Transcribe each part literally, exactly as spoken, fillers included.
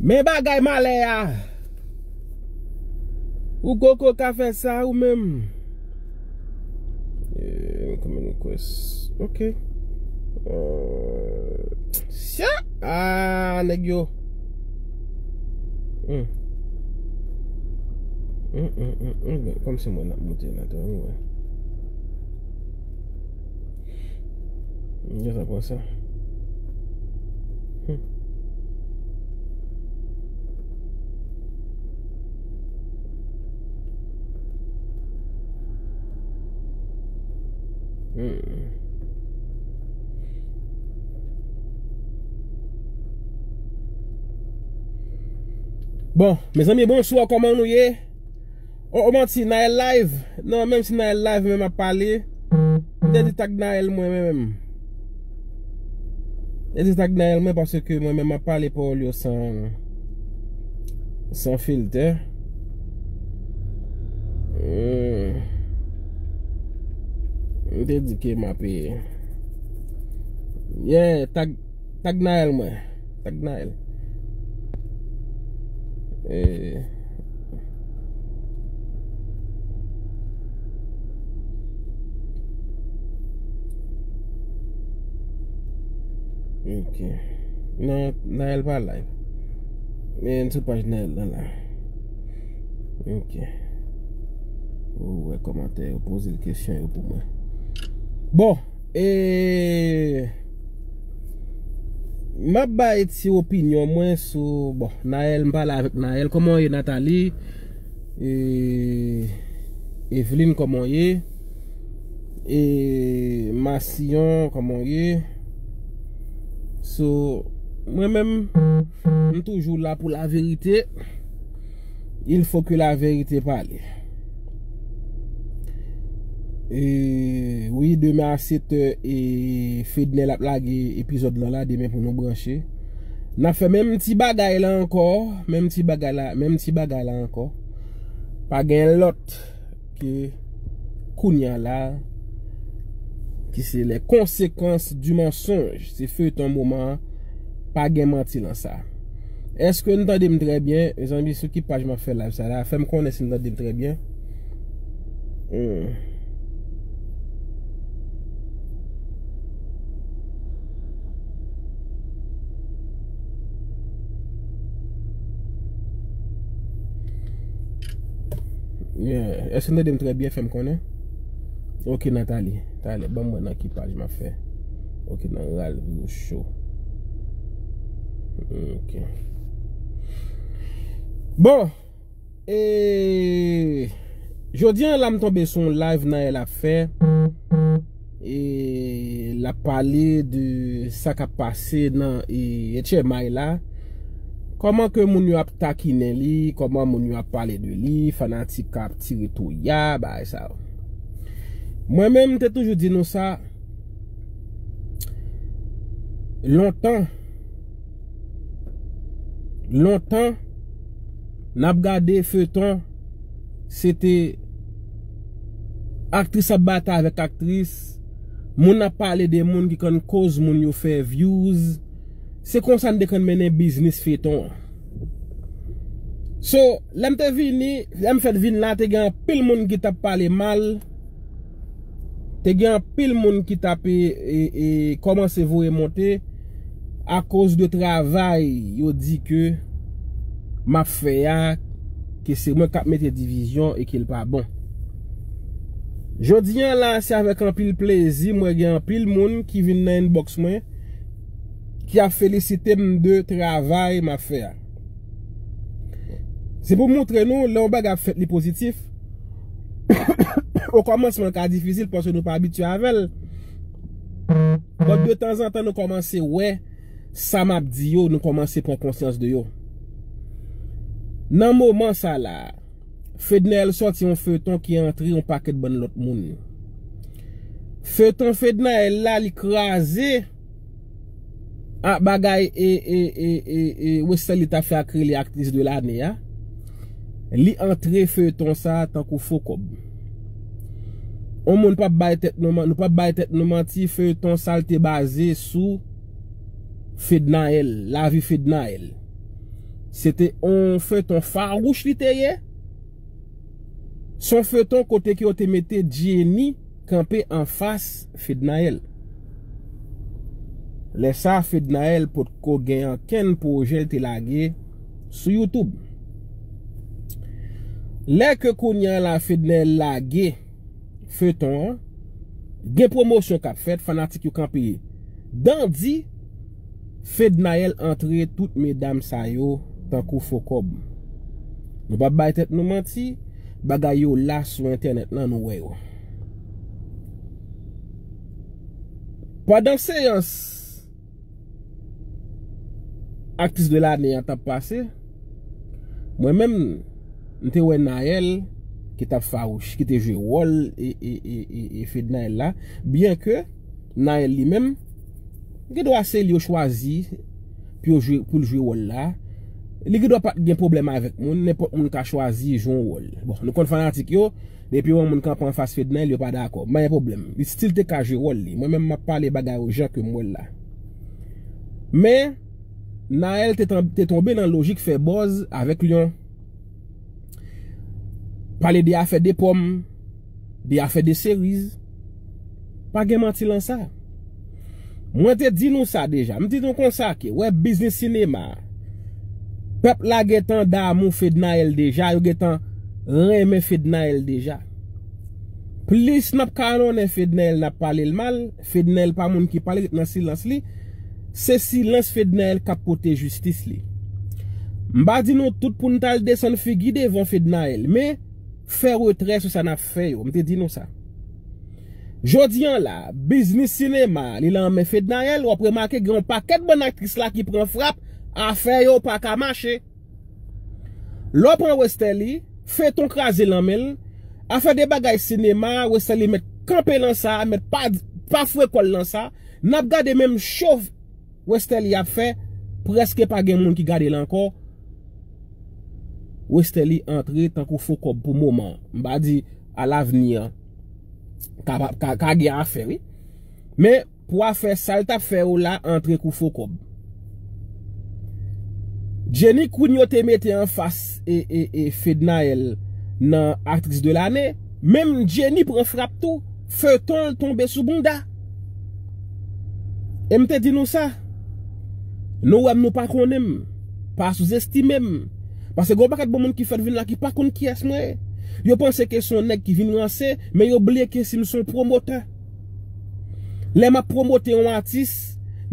Men bagay malè a. Ou koko ka fè sa ou menm. Eh, comment request? Ok. Euh, sya! Ah, nèg yo. Hmm. Hmm, hmm, hmm, hmm. Kòm se mwen ap moute nan tan, wi. Yo sa pran sa. Hmm. Hmm. Bon, mezanmi, bonswa, kòman nou ye? Oh, oh, manti, Naël live. Non, menm si Naël live, men m ap pale. M te di tag Naël mwen menm. M te di tag Naël mwen paske mwen menm m ap pale pawòl yo san, san filtè. Hmm. M te di ke m ap, yeah, tag Tag Naël mwen. Tag Naël. Eh. Ok. Non, Naël pa live. Men sou paj Naël lan la. Ok. Ou wè kòmantè yo, poze l kesyon yo pou mwen. Bon, e m ap bay ti opinyon mwen sou, bon, Naël, m pale avèk Naël. Kòman w ye, Nathalie? E Evelyn, kòman w ye? E Massillon, kòman w ye? So, mwen menm, m toujou la pou la verite. Il faut que la vérité parle. E wi, demen a sèt è, e Fednel ap lage epizòd lan la, demen pou nou branche. N ap fè menm ti bagay la ankò, menm ti bagay la, menm ti bagay la ankò. Pa gen lòt ke kounye a la, ki se les conséquences du mensonge. Se feyton moman an, pa gen manti lan sa. Èske n tande m trè byen? Mezanmi, sou ki paj m ap fè live sa la? Fè m konnen si n tande m trè byen. Hmm. Yeah. Èske n tande m trè byen? Fè m konnen. Ok, Nathalie. Talè, ban m wè nan ki paj m ap fè. Ok, nan Ralph Show. Ok. Bon, e jodi an la m tonbe sou yon live Naël ap fè. E l ap pale de sa k ap pase nan, e, H M I la. Kòman ke moun yo ap takinen li, kòman moun yo ap pale de li, fanatik ap tire touya, bagay sa yo. Mwen menm, m te toujou di nou sa lontan. Lontan, n ap gade feyton, se te aktris ap batay avèk aktris, moun ap pale de moun ki konn koz moun yo fè views. Se konsa n te konn mennen biznis feyton an. So, lè m te vini, lè m fèk vin la, te gen anpil moun ki t ap pale mal. Te gen anpil moun ki t ap, e, e, e, kòmanse voye monte akoz de travay yo di ke m ap fè a, ke se mwen k ap mete divizyon e ke l pa bon. Jodi an la, se avèk anpil plezi m wè gen anpil moun ki vin nan inbox mwen, ki ap felisite m de travay m ap fè a. Se pou montre nou, lè yon bagay ap fèt li pozitif, okòmansman l ka difisil paske nou pa abitye avè l. But de tanzantan nou kòmanse wè sa m ap di yo, nou kòmanse pran konsyans de yo. Nan moman sa la, Fednaelle sòti yon feyton ki antre yon pakèt bann lòt moun. Feyton Fednaelle la, li kraze a bagay e, e, e, e, e Westerlie ta fè ak rele aktris de lane a. Li antre feyton sa tankou fo kòb. On moun p ap bay tèt nou man-, nou p ap bay tèt nou manti, feyton sa l te baze sou Fednaelle, lavi Fednaelle. Se te yon feyton fawouch li te ye. Se yon feyton kote ke yo te mete Jenny kanpe anfas Fednaelle. Lè sa, Fednaelle potko gen ankenn pwojè l te lage sou YouTube. Lè ke kounye a la Fednaelle lage feyton an, gen pwomosyon k ap fèt, fanatik yo kanpe dandi, Fednaelle antre tout medam sa yo tankou fo kòb. Nou p ap bay tèt nou manti, bagay yo la sou entènèt lan, nou wè yo. Pandan seyans aktris de lane an t ap pase, mwen menm, m te wè Naël ki t ap fawouch, ki te jwe wòl e, e, e, e, e Fednaelle la, byen ke Naël li menm, gen dwa se li yo chwazi pou yo jwe, pou l jwe wòl la. Li gen dwa pa t gen pwoblèm avèk moun, nenpòt moun ka chwazi jwe yon wòl. Bon, nou konn fanatik yo, depi yon moun kanpe anfas Fednaelle, yo pa dakò. M pa gen pwoblèm. Li still te ka jwe wòl li. Mwen menm, m ap pale bagay yo jan ke m wè l la. Men, Naël te, tan- te tonbe nan lojik fè buzz avèk Lyon. Pale de afè de pòm, de afè de seriz. Pa gen manti lan sa. Mwen te di nou sa deja. M te di nou konsa ke, wè biznis sinema a. Pèp la gentan damou Fednaelle deja, yo gentan renmen Fednaelle deja. Plis n ap kalonnen Fednaelle, n ap pale l mal, Fednaelle pa moun ki pale, ret nan silans li. Se silans Fednaelle k ap pote jistis li. M pa di nou tout pou n t al desann figi devan Fednaelle, men fè retrè sou sa n ap fè yo. M te di nou sa. Jodi an la, biznis sinema, li lan men Fednaelle, w ap remake gen yon pakèt bann aktris la ki pran frap, afè yo pa ka mache. Lè w pran Westerlie, feyton kraze lan men l, afè de bagay sinema, Westerlie mèt kanpe lan sa, mèt pa, pa foure kò l lan sa, n ap gade menm cho Westerlie ap fè, prèske pa gen moun ki gade l ankò. Westerlie antre tankou fo kòb pou moman. M pa di alavni an ka, ka, ka gen afè, wi. Men pou afè sa l t ap fè yo la antre kou fo kòb. Jenny Queen yo te mete anfas e, e, e Fednaelle nan aktris de lane. Menm Jenny pran frap tou. Feyton l tonbe sou bounda. E m te di nou sa. Nou wè m, nou pa konnen m. Pa souzestime m. Paske gen yon pakèt bon moun ki fèk vin la ki pa konn kiyès mwen ye. Yo panse ke se yon nèg ki vin ranse, men yo bliye ke si m se yon pwomotè. Lè m ap pwomote yon atis,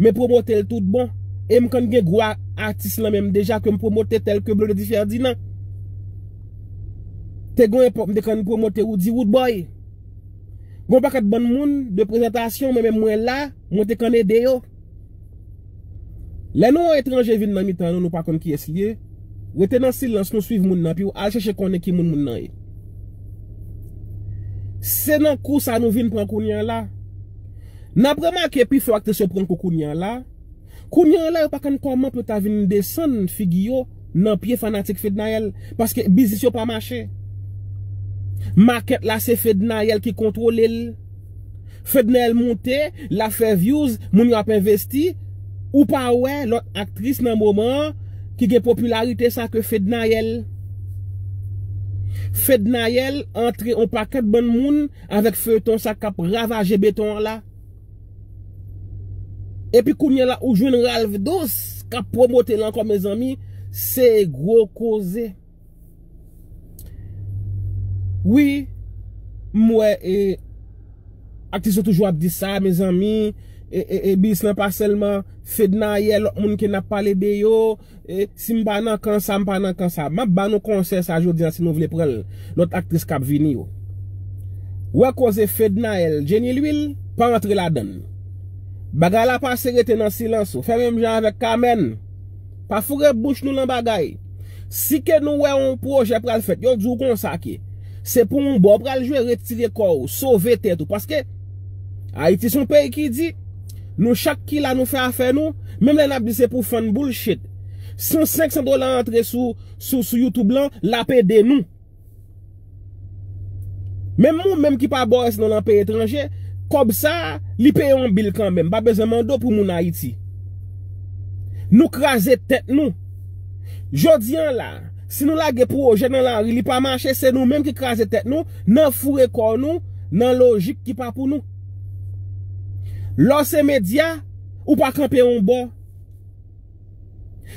men pwomote l tout bon. E m konn gen gwo a- atis lan menm deja ke m pwomote tèl ke Blondedy Ferdinand. Te gen yon epòk m te konn pwomote Roody Roodboy. Gon pakèt bann moun de prezantasyon, men menm mwen la, mwen te konn ede yo. Lè nou wè etranje vin nan mitan nou, nou pa konn kiyès li ye. Rete nan silans nou, swiv moun nan, pi w al chèche konnen ki moun moun nan ye. Se nan kou sa nou vin pran kounye a la. N ap remake pifò aktris yo pran kou kounye a la. Kounye a la, yo pa konn kòman pou yo ta vin desann figi yo nan pye fanatik Fednaelle, paske biznis yo pa mache. Makèt la, se Fednaelle ki kontwole l. Fednaelle moute, l ap fè views, moun yo ap envesti. Ou pa wè lòt aktris nan moman an ki gen popilarite sa ke Fednaelle. Fednaelle antre yon pakèt bann moun avèk feyton sa k ap ravaje beton an la. Epi kounye a la, ou jwenn Ralph Douce k ap pwomote l ankò, mezanmi, se gwo koze. Wi, m wè, e, aktris yo toujou ap di sa, mezanmi, e, e, e, biznis lan pa sèlman Fednaelle, lòt moun ke n ap pale de yo, e, si m pa nan kan sa, m pa nan kan sa. M ap ba nou konsèy sa jodi a si nou vle pran l. Lòt aktris k ap vini yo. Wè koze Fednaelle, Jenny Lwil, pa antre ladan l. Bagay la pase, rete nan silans ou. Fè menm jan avèk Kamèn. Pa foure bouch nou lan bagay. Si ke nou wè yon pwojè pral fèt, yo di w konsa ke se pou yon bò pral jwe, retire kò w, sove tèt ou. Paske Ayiti se yon peyi ki di, nou chak ki la, nou fè afè nou, menm lè n ap di se pou fann bullshit. Si yon senk san dola antre sou, sou, sou YouTube lan, l ap ede nou. Menm ou menm ki pa bò S non lan peyi etranje, kòb sa, li peye yon bil kanmenm. Pa bezwen mande w pou moun Ayiti. Nou kraze tèt nou. Jodi an la, si nou lage pwojè nan lari, li pa mache, se nou menm ki kraze tèt nou, nan foure kò nou nan lojik ki pa pou nou. Lè w se medya, ou pa kanpe yon bò.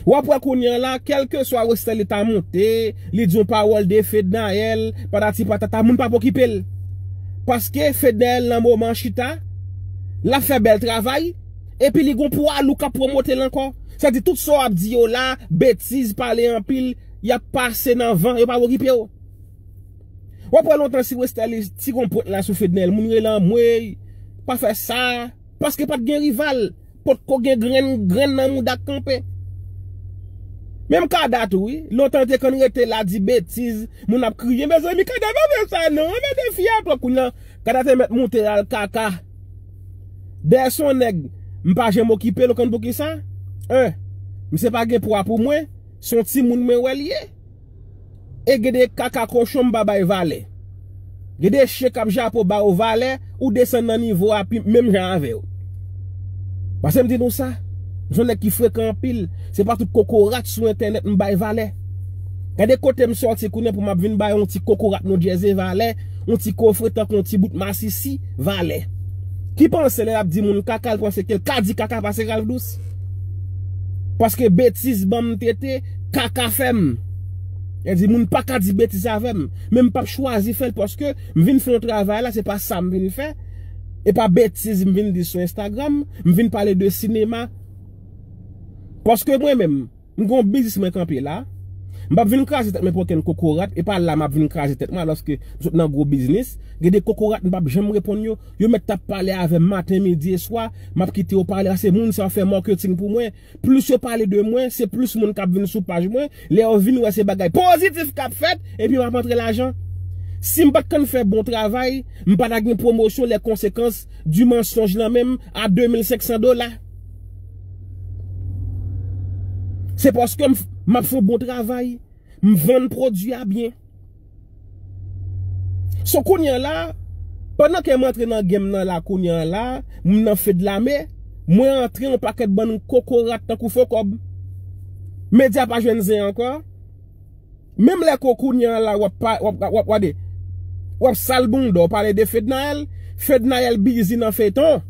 W ap wè kounye a la, kèlkeswa Westerlie ta monte, li di yon pawòl de Fednaelle, patati patata, moun p ap okipe l. Paske Fednaelle nan moman chita, l ap fè bèl travay, epi li gon pwa lou k ap pwomote l ankò. Sa di tout sa w ap di yo la, betiz, pale anpil, y ap pase nan van, yo p ap okipe w. W ap wè lontan si Westerlie ti gon pwent la sou Fednaelle, moun rele anmwey, pa fè sa, paske pa t gen rival, potko gen grenn, grenn nan mouda k kanpe. Menm Kada tou, wi, lontan te konn rete la di betiz, moun ap kriye, mezanmi, Kada pa fè sa non, mete fi a twòp kounye a, Kada te mèt moute al kaka. Dèyè se yon nèg, m pa janm okipe l, ou konn poukisa? En, misye pa gen pwa pou mwen, se yon timoun mwen wè l ye. E gen de kaka kochon m pa bay valè. Gen de chen k ap japo ba yo valè, ou desann nan nivo a pi menm jan avè yo. Paske m di nou sa, m se yon nèg ki frekan anpil. Se pa tout kokorat sou entènèt m bay valè. Gade kote m sòti kounye a pou m ap vin bay yon ti kokorat New Jersey valè, yon ti kofre tankou yon ti bout masisi valè. Ki panse lè l ap di moun kaka, l panse ke l ka di kaka pase Ralph Douce. Paske betiz ban m tete, kaka fè m. E di moun pa ka di betiz avè m. Men m p ap chwazi fè l paske m vin fè yon travay la, se pa sa m vin fè. E pa betiz m vin di sou Instagram, m vin pale de sinema. Paske mwen menm, m gon biznis mwen kanpe la. M p ap vin kraze tèt mwen pou okenn kokorat, e pa la m ap vin kraze tèt mwen, alòske m sot nan gwo biznis. Gen de kokorat m p ap janm reponn yo. Yo mèt t ap pale avè m maten, midi e swa, m ap kite yo pale, paske moun sa yo fè marketing pou mwen. Plis yo pale de mwen, se plis moun k ap vin sou paj mwen. Lè yo vin wè se bagay pozitif k ap fèt, epi m ap antre lajan. Si m pa t konn fè bon travay, m pa ta gen pwomosyon, les conséquences du mensonge nan men m a de mil senk san dola. Se paske m, m ap fè yon bon travay. M vann pwodui a byen. So kounye a la, pandan ke m antre nan game nan la kounye a la, m nan Fedlame, mwen antre yon pakèt bann kokorat tankou fo kòb. Medya pa jwenn zen ankò. Menm lè ko kounye a la w ap pa, w ap, w ap, w ap, w ap sal bounda w pale de Fednaelle, Fednaelle busy nan feyton.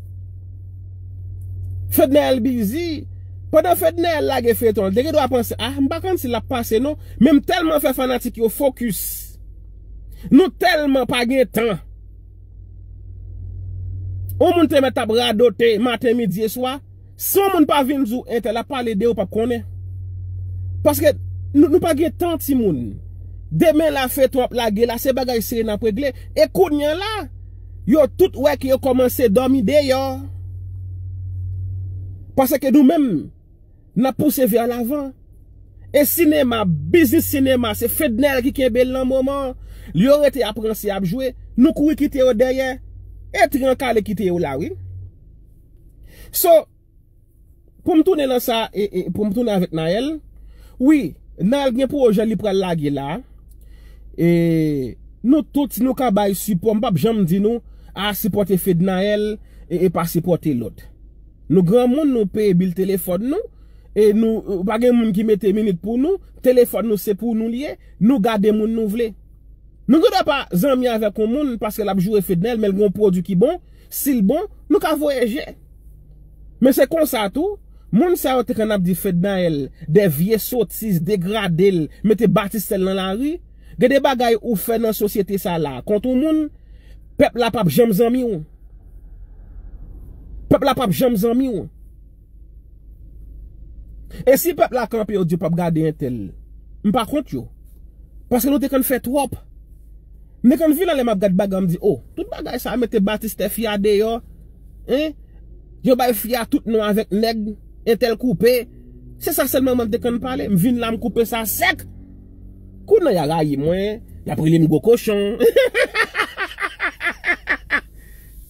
Fednaelle busy. Pandan Fednaelle lage feyton, li te gen dwa panse, ah, m pa konn si l ap pase non. Men m tèlman fè fanatik yo focus. Nou tèlman pa gen tan. Yon moun te mèt ap radote maten, midi e swa. Si yon moun pa vin di w entèl ap pale de ou, w p ap konnen. Paske nou, nou pa gen tan, timoun. Demen la, feyton ap lage la, se bagay serye n ap regle. E kounye a la, yo tout wè ke yo kòmanse dòmi deyò. Paske nou menm, n ap pouse vè lavan. E sinema, biznis sinema, se Fednaelle ki kenbe l nan moman an. Yo rete ap ranse, ap jwe. Nou kouri kite yo dèyè. E tren an kale kite yo la, wi. So, pou m tounen nan sa, e, e, pou m tounen avèk Naël, wi, Naël gen pwojè li pral lage la. E nou tout, si nou ka bay sipò, m p ap janm di nou, a sipòte Fednaelle e, e pa sipòte lòt. Nou granmoun, nou peye bil telefòn nou, e nou, pa gen moun ki mete minit pou nou, telefòn nou se pou nou l ye, nou gade moun nou vle. Nou gen dwa pa zanmi avèk yon moun paske l ap joure Fednaelle, men l gen yon pwodui ki bon, si l bon, nou ka voye je. Men se konsa tou, moun sa yo te konn ap di Fednaelle de vye sotiz, degrade l, mete batistè l nan lari. Gen de bagay ou fè nan sosyete sa la kont yon moun, pèp la p ap janm zanmi w. Pèp la p ap janm zanmi w. E si pèp la kanpe, yo di yo p ap gade entèl, m pa kont yo. Paske nou te konn fè twòp. M te konn vin la lè m ap gad bagay, m di, oh, tout bagay sa, mete batistè fi a deyò. Hein? Yo bay fi a tout non avèk nèg, entèl koupe. Se sa sèlman mwen te konn pale. M vin la, m koupe sa sèk. Kounye a y a rayi mwen, y ap rele m gwo kochon.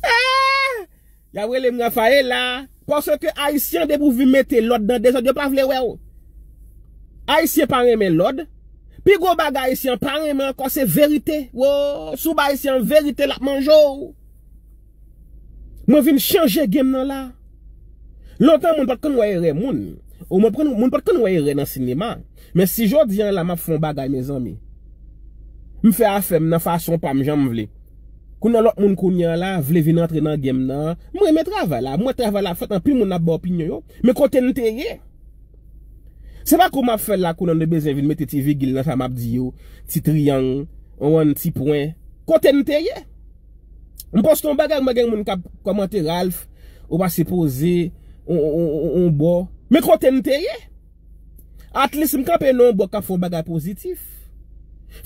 Ah! Y ap rele m Rafaela. Paske Ayisyen, depi w vin mete lòd nan dezòd, yo pa vle wè w. Ayisyen pa renmen lòd. Pi gwo bagay Ayisyen pa renmen ankò, se verite. Wo, si w ba Ayisyen an verite, l ap manje w. Mwen vin chanje game nan la. Lontan, moun pa t konn wè erè moun. Omwen, moun pa t konn wè erè nan sinema. Men si jodi a la m ap fè yon bagay, mezanmi, m fè afè m nan fason pa m, jan m vle. Kounye a lòt moun kounye a la vle vin antre nan game nan. M renmen travay la. M wè travay la fèt, anpil moun ap ba opinyon yo. Men kote n te ye? Se pa kou m ap fè la, kounye a nou bezwen vin mete ti vigil nan sa m ap di yo, ti triyang, yon ti pwen. Kote n te ye? M poste yon bagay, mwen gen moun k ap kòmante, Ralph, ou pa sipoze, on, on, on, on bò. Men kote n te ye? At least m kanpe nan yon bò k ap fè yon bagay pozitif.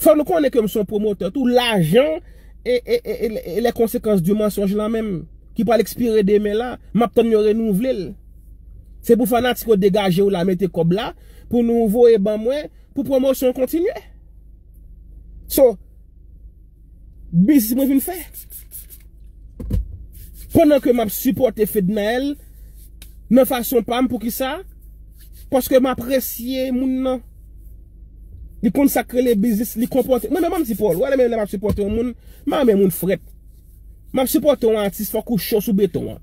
Fò nou konnen ke m se yon pwomotè tou, lajan e, e, e, e, e les conséquences du mensonge lan menm, ki pral ekspire demen la, m ap tann yo renouvle l. Se pou fanatik yo degaje yo la, mete kòb la, pou nou voye ban mwen, pou pwomosyon kontinye. So, biznis mwen vin fè. Pandan ke m ap sipòte Fednaelle nan fason pa m, poukisa? Paske m apresye moun nan. Li konn sa k rele biznis, li konpòte. Mwen menm, m ti Paul, wè, lè menm lè m ap sipòte yon moun, m pa renmen moun frèt. M ap sipòte yon atis, fòk ou cho sou beton an.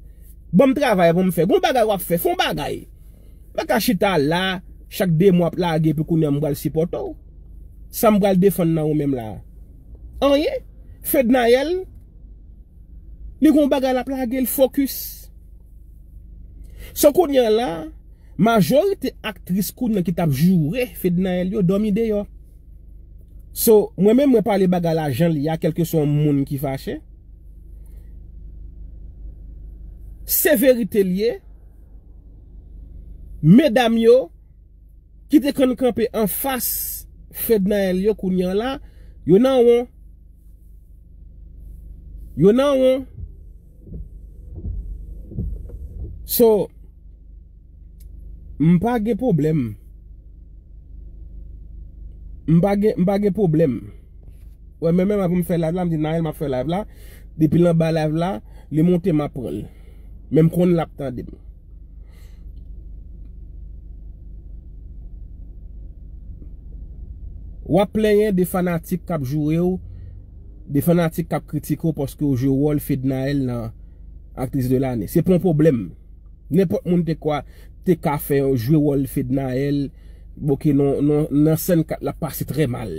Ban m travay pou m fè. Gon bagay w ap fè, fè yon bagay. Pa ka chita la, chak de mwa ap lage, epi kounye a m pral sipòte w. Sa m pral defann nan ou menm la? Anyen. Fednaelle, li gon bagay l ap lage, l fokis. So kounye a la, majorite aktris kounye a ki t ap joure Fednaelle yo dòmi deyò. So, mwen menm, mwen pale bagay la jan l ye a, kèlkeswa yon moun ki fache. Se verite l ye. Medam yo ki te konn kanpe anfas Fednaelle yo kounye a la, yo nan won. Yo nan won. So, m pa gen pwoblèm. M pa gen, m pa gen pwoblèm. Wè, men menm avan m fè live la, m di Naël m ap fè live la. Depi l anba live la, li monte, m ap pran l. Men m konn l ap tande m. W ap plenyen de fanatik k ap joure w, de fanatik k ap kritike w paske w jwe wòl Fednaelle nan Actrice de l'année. Se pa yon pwoblèm. Nenpòt moun te kwa, te ka fè jwe wòl Fednaelle, oke, nan, nan, nan sèn kat la pase trè mal.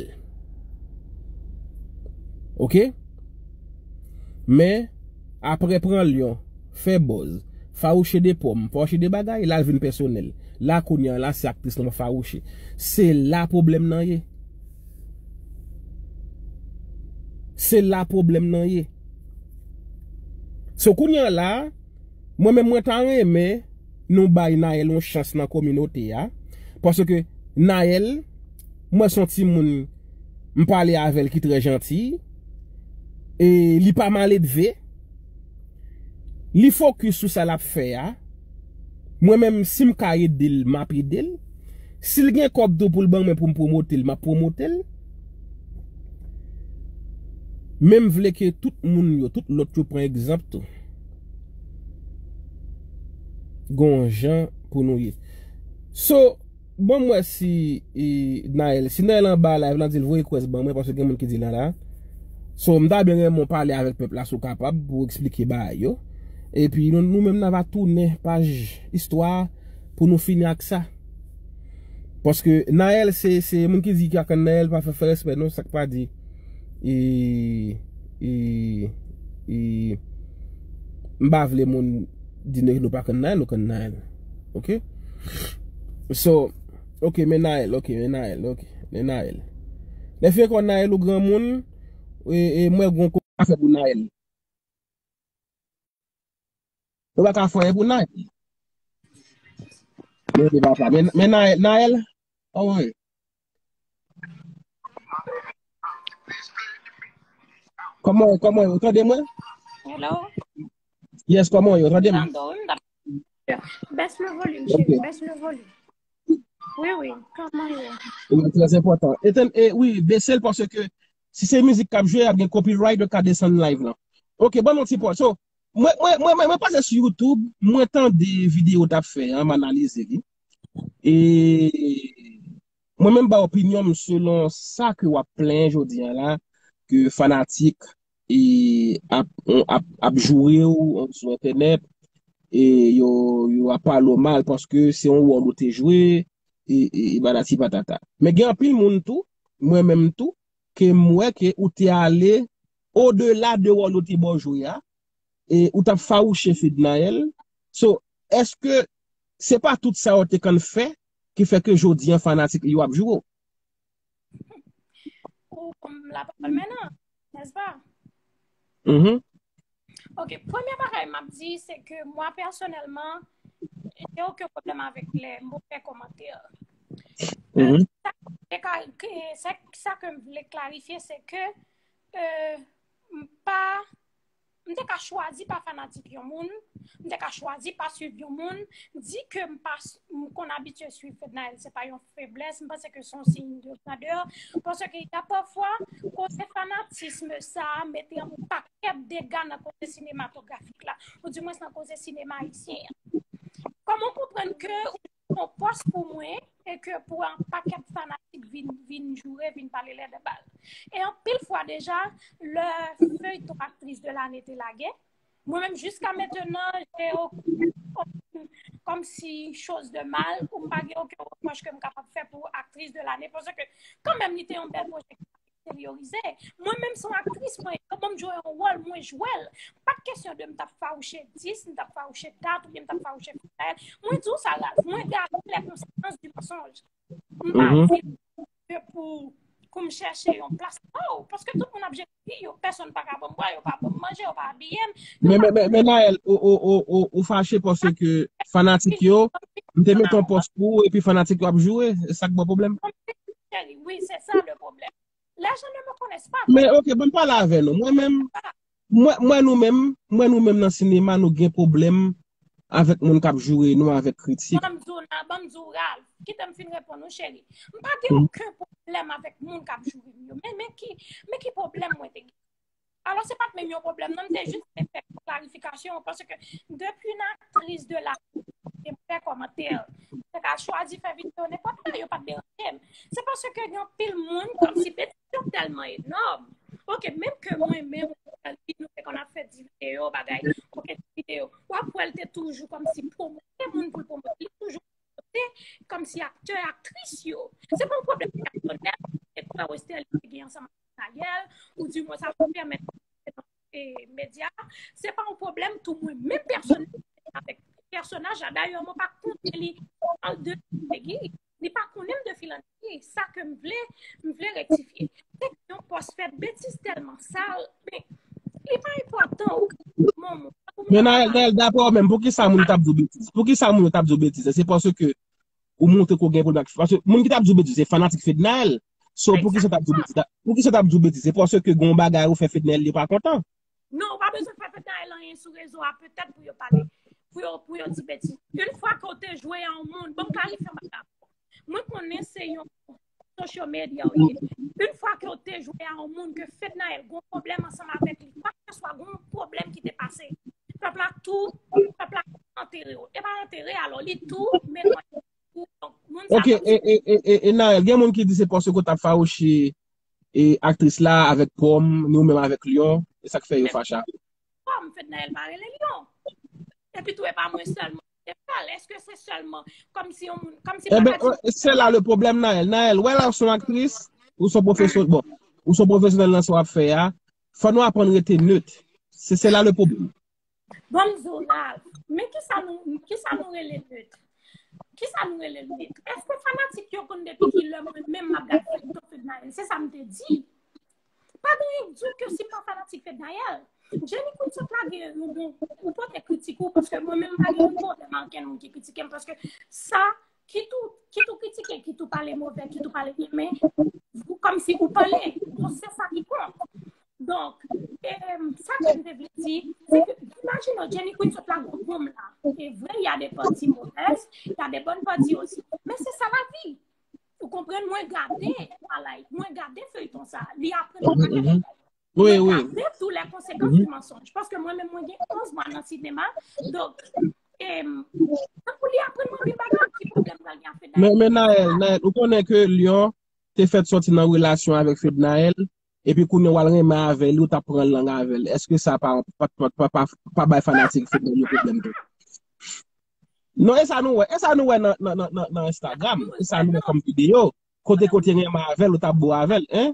Oke? Men, apre pran lyon, fè buzz, fawouche de pòm, fawouche de bagay, la l vin pèsonèl. La kounye a la, se aktris lan fawouche. Se la pwoblèm nan ye. Se la pwoblèm nan ye. So kounye a la, mwen menm mwen ta renmen nou bay Naël yon chans nan kominote a. Paske Naël, mwen se yon timoun, m pale avè l ki trè janti. E li pa maledve. Li fokis sou sa l ap fè a. Mwen menm, si m ka ede l, m ap ede l. Si l gen kòb tou pou l ban mwen pou m pwomote l, m ap pwomote l. Men m vle ke tout moun yo, tout lòt yo pran egzanp tou. Gon jan pou nou ye. So, bon, m wè si, e, Naël, si Naël anba live lan, di l voye request ban mwen, paske gen moun ki di l la. So, m ta byen renmen w pale avèk pèp la, si w kapab, pou w eksplike bagay yo. Epi, nou, nou menm, n a va tounen paj istwa pou nou fini ak sa. Paske Naël, se, se moun ki di ki akann Naël pa fè, fè respè, non, sa k pa di. E, e, e, m pa vle moun di nou, nou pa konn Naël, nou konn Naël. Oke? So, oke, men Naël, oke, men Naël, oke, men Naël. Lè fè konn Naël ou granmoun, e, e mwen gon kou a fè pou Naël. Ou pa ka fè pou Naël. Men, men, men Naël, Naël, oh, wi. Kòman, kòman, ou tande mwen? Hello? Yes, kòman, ou tande m? Tande w, wi, m tande. Baisse le volume, chérie, baisse le volume. Wi, wi, kòman yo? Wi, trè enpòtan. Etan, e, wi, bese l paske si se mizik k ap jwe, ap gen copyright, yo ka desann live lan. Oke, ban nou ti pòz. So, mwen, mwen, mwen, mwen, mwen pase sou YouTube, mwen tande videyo w t ap fè an, m analize li. E mwen menm ba opinyon m selon sa ke w ap plenyen jodi a la, ke fanatik e ap, ap, ap joure w sou entènèt, e yo, yo ap pale w mal paske se yon wòl ou te jwe, e, e, e patati patata. Men gen anpil moun tou, mwen menm tou, ke m wè ke ou te ale odela de wòl yo te ba w jwe a, e ou t ap fawouche Fednaelle. So, èske se pa tout sa yo te konn fè ki fè ke jodi an fanatik li yo ap joure w? Ou konn lapawòl mennan, nèspa? Mhm. Ok, premye bagay m ap di, se ke mwen pèsonèlman, j'ai aucun problème avec les mauvais commentaires. Mhm. Sa ke, sa, sa ke m vle klarifye, se ke euh, m pa m te ka chwazi pa fanatik yon moun, m te ka chwazi pa swiv yon moun, di ke m pa m konn abitye swiv Fednaelle, se pa yon feblès, m panse ke se yon siy de grandè, paske y a pafwa kote fanatism sa mete yon pakèt dega nan kote sinematografik la, ou dimwens nan kote sinema ayisyen an. Kòman w konprann ke yon pòs pou mwen e ke pou yon pakèt fanatik vin, vin joure, vin pale lè de bal. E anpil fwa deja, lè feyton aktris de lane te lage, mwen menm jiska mentenan, j'ai aucune, comme si chose de mal, ou m pa gen okenn repwòch ke m kapab fè pou aktris de lane, paske kanmenm li te yon bèl pwojè ki eksteriorize. Mwen menm se yon aktris mwen ye, yo ban m jwe yon wòl, mwen jwe l. Pa t kesyon de m t ap fawouche dis, m t ap fawouche dat, oubyen m t ap fawouche Fednaelle. Mwen di w sa, Ralph, mwen gade les conséquences du mensonge. M pa di ke pou, pou m chèche yon plas. Non, paske tout moun ap jere vi yo, pèsonn pa ka ban m bwè, yo pa ban m manje, yo pa abiye m. Men, men, men, men Naëlle, ou, ou, ou, ou, ou fache paske fanatik yo, m te met yon pòs pou ou, epi fanatik yo ap joure, e sa k ba w pwoblèm. Cheri, wi, se sa le pwoblèm. Les gens ne me connaissent pas. Men, ok, ban m pale avè nou. Mwen menm, mwen, mwen nou menm, mwen nou menm nan sinema, nou gen pwoblèm avèk moun k ap joure nou, avèk kritik. Ban m di w, Ralph, kite m fin reponn ou, cheri. M pa gen okenn pwoblèm avèk moun k ap joure m yo. Men, men ki, men ki pwoblèm mwen te gen? Alò, se pa t menm yon pwoblèm, non, m te jis vle fè klarifikasyon, paske depi yon aktris de la te fè kòmantè, te ka chwazi fè videyo nenpòt lè, yo pa t deranje m. Se paske gen anpil moun, kòmsi betiz yo tèlman enòm. Ok, menm ke mwen menm, nou te konn ap fè ti videyo, bagay, ok, ti videyo. W ap wè l te toujou kòmsi pwomote moun pou l pwomote, li toujou pwomote kòmsi aktè, aktris yo. Se pa yon pwoblèm pèsonèl, se kwè Westerlie te gen ansanm ak Naëlle, ou di mwen sa pèmèt e medya, se pa yon pwoblèm tou mwen menm pèsonèl avèk pèsonaj la. Dayè, mwen pa konnen li, de Peggy, li pa konnen m de fil an egri. Sa ke m vle, m vle rektifye. Se yon pòs fè betiz tèlman sal, men li pa enpòtan ou ka di mwen. Men Naëlle, Naëlle, dapre w menm, poukisa moun t ap di w betiz? Poukisa moun yo t ap di w betiz? Se paske ou montre ke w gen pwoblèm ak, paske moun ki t ap di w betiz, se fanatik Fednaelle. So, poukisa t ap di w betiz? Poukisa t ap di w betiz? Se paske gen yon bagay ou fè Fednaelle, li pa kontan. Non, ou pa bezwen fè Fednaelle anyen sou rezo a, petèt pou yo pale, pou yo, pou yo di betiz. Yon fwa ke w te jwe a yon moun, ban m klarifye yon bagay. Mwen konnen se yon social media ou ye. Yon fwa ke w te jwe a yon moun, ke Fednaelle gen yon pwoblèm ansanm avèk li, kwa ke swa gen yon pwoblèm ki te pase, pèp la tou, pèp la antere w. E pa antere, alò, li tou, men non, tou. Donk, moun sa Ok, e, e, e, e, e Naëlle, gen moun ki di se paske w t ap fawouche e aktris la avèk pòm, ni ou menm avèk lyon, e sa k fè yo fache avè w. Pòm, Fednaelle pa rele lyon. Epi tou, e pa mwen sèlman. E pa l, èske se sèlman kòmsi yon moun, kòmsi Eben, se la le pwoblèm, Naëlle. Naëlle, wè la, ou se yon aktris, ou se yon pwofesyonèl, bon, ou se yon pwofesyonèl nan sa w ap fè a, fò nou aprann rete nèt. Se, se la le pwoblèm. Ban m di w, Ralph, men kisa nou, kisa nou rele nèt? Kisa nou rele nèt? Èske fanatik yo konn depi ki lè mwen menm m ap gade feyton Fednaelle? Se sa m te di. Pa gen anyen k di w ke si w pa fanatik Fednaelle. Jenny Queen sot lage yon bon, ou pote kritik ou, paske mwen menm m pa gen yon pwoblèm ak okenn moun ki kritike m, paske sa, kit ou, kit ou kritike, kit ou pale movè, kit ou pale byen, men ou kòmsi ou pale. Donk, se sa ki kont. Donk, e, sa ke m te vle di, se ke, imajine w, Jenny Queen sot lage yon bon la. E vre, il y a des parties mauvaises, il y a des bonnes parties aussi. Men se sa lavi. Ou konprann, mwen gade, mwen gade feyton sa. Li aprann mwen gade. Wi, wi. Gade tou les conséquences du mensonge. Paske mwen menm, mwen gen onz mwa nan sinema. Donk, e, tankou li aprann mwen anpil bagay, ki pwoblèm pral gen ak Fednaelle? Men, men Naëlle, Naëlle, ou konnen ke Lyon te fèt sòti nan relasyon avèk Fednaelle, epi kounye a w al renmen avè li, ou t ap pran lang avè l. Èske sa pa, pa, pa, pa, pa, pa bay fanatik Fednaelle yo pwoblèm tou? Non, e sa nou wè. E sa nou wè nan, nan, nan, nan, nan Instagram. E sa nou wè kòm videyo. Kote kote renmen avè l, ou t ap bo avè l, hein?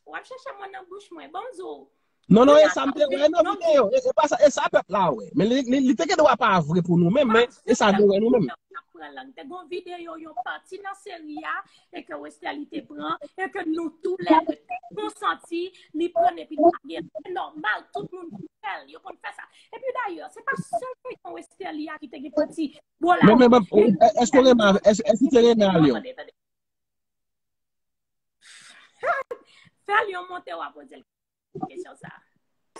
W ap chèche mwen nan bouch mwen. Ban m di w. Non, non, e sa m te wè nan videyo. E, e pa sa, e sa pèp la wè. Men li, li, li te gen dwa pa vre pou nou menm, men e sa nou wè nou menm. Te gen yon videyo, yon pati nan seri a, e ke Westerlie te pran, e ke nou tou lè de te konsanti, li pran epi lage l. Se nòmal, tout moun konn fè l, yo konn fè sa. Epi dayè, se pa sèl feyton Westerlie a ki te gen pati bo la. Men, men, men, èske w renmen, èske, èske w te renmen Alyon? Tande, tande. Fè Alyon monte, w a poze l kesyon sa.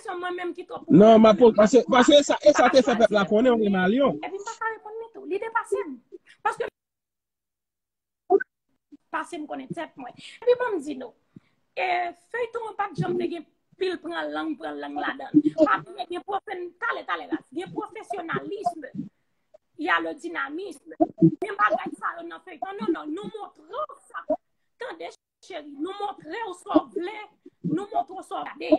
Se mwen menm ki twò pou. Non, m a poze, paske, paske e sa, e sa te fè pèp la konnen, w renmen Alyon. Epi m pa ka reponn li tou. Li depase m. Paske pase m konnen tèt mwen. Epi ban m di nou, e, feyton an pa t janm te gen pil pran lang, pran lang ladan l. Pa bliye gen pwofe-, talè, talè la, gen pwofesyonalism. Il y a le dynamisme. Gen bagay sa yo nan feyton. Non, non, nou montre w sa. Tande, cheri, nou montre w sa w vle, nou montre w sa w gade a.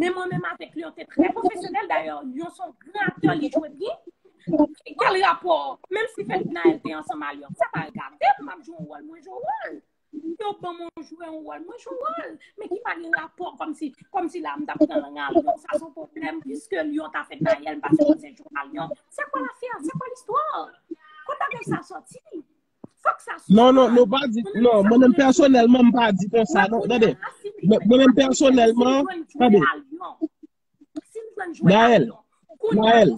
Men mwen menm avèk Lyon te trè pwofesyonèl, dayè, Lyon se yon gran aktè, li jwe byen. Kèl rapò? Menm si Fednaelle te ansanm a Lyon, sa pa gade m, m ap jwe yon wòl, mwen jwe yon wòl. Yo ban mwen jwe yon wòl, mwen jwe yon wòl. Men ki pa gen rapò kòmsi, kòmsi la m t ap pran lang a Lyon. Sa se yon pwoblèm, piske Lyon ta Fednaelle, m pa sipoze jwe a Lyon. C'est quoi l'affaire? C'est quoi l'histoire? Kot bagay sa sòti? Fòk sa sispann. Non, non, nou pa di, non, mwen menm pèsonèlman, m pa di konsa, non, tande. Mwen, mwen menm pèsonèlman, tande. Naël, Naël.